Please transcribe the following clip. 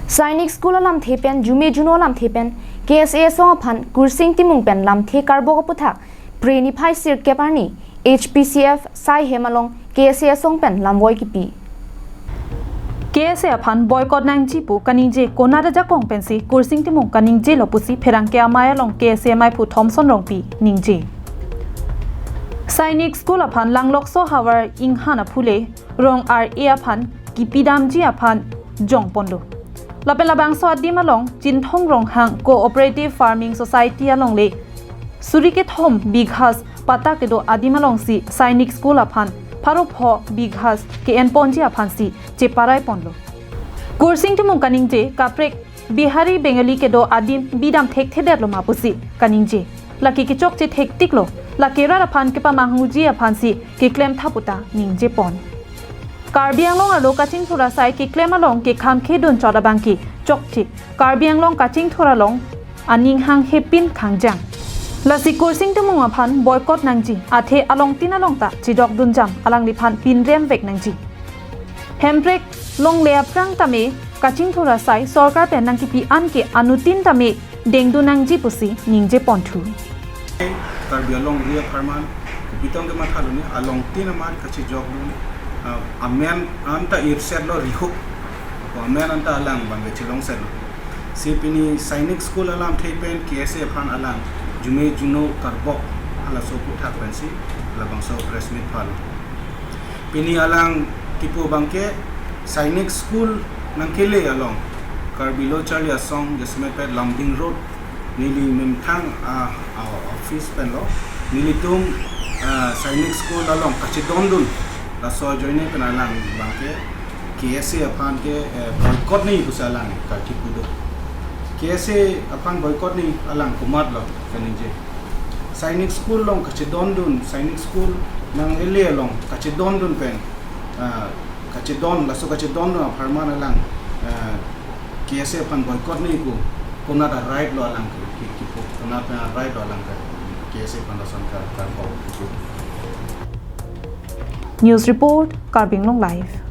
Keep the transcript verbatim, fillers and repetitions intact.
Sainik School alamthe pen Jume Juno alamthe pen K S A asong aphan Kursing Timung pen lamthe karbok aputhak Phre niphai sirkep arni H P C F Saihem along K S A asong pen lamvoi kipi. K S A aphan boycott nangji pu kaningje konat ajakong pensi Kursing Timung kaningjelo pusi pherangke amei along K S A meiphu Thomson Rongpi ningje. Sainik School aphan Langlokso havar inghan aphule rong ar-e aphan kipidamji aphan jongponlo. Lapen labangso adim along Chinthong Ronghang Cooperative Farming Society alongle suri kethom bighas patta kedo adim alongsi Sainik School aphan pharo pho bighas ke-enponji aphansi cheparaiponlo. Kursing Timung kaningje kaprek Bihari Bengali kedo adim bidam thekthedetlo ma pusi kaningje. Lake kechokche thektiklo, lake rat aphan kepamanghuji aphansi keklem tha puta ningjepon. Karbi Anglong arlo kachingthur asai keklem along kekhamkhedun chot abangke chokche Karbi Anglong kachingthur along aning hanghe pin khangjang. Lasi Kursing Timung aphan boycott nangji, athe alongtin along ta chejokdunjam alangliphan pinrem vek nangji. Hemprek longle aphrang tame kachingthur asai sorkar pen nangkipi an ke anuttin tame dengdun nangji pusi ningjeponthu. Karbi Anglong ri apharman, kopitong kematha lone, alongtin amat kachejokdun, ah, amen anta irset lo rihuk, amen anta alang abangke chelongset lo. Si pini Sainik School alamthe pen K S A aphan alang Jume Juno karbok halaso aputhak pensi labangso press meet phal. Pini alang kipu abangke Sainik School nangkele along Karbi Lo Charli Asong jasemet pen Lumding Road neli memthang a, a office pen lo nelitum, ah, Sainik School along kachedondun laso ajoine pen alang abangke K S A aphan ke, eh, boycott nangji pusi alang ka kipu do. K S A aphan boycott nangji alang komatlo kaningje. Sainik School along kachedondun, Sainik School nangkele along kachedondun pen, ah, kachedon, laso kachedondun apharman alang, ah, K S A aphan boycott nangji pu konat a-right lo alang ke, ke, ke, konat a-right lo alang ke, K S A aphan lason ka, ka, ka, News report, Karbi Anglong Live.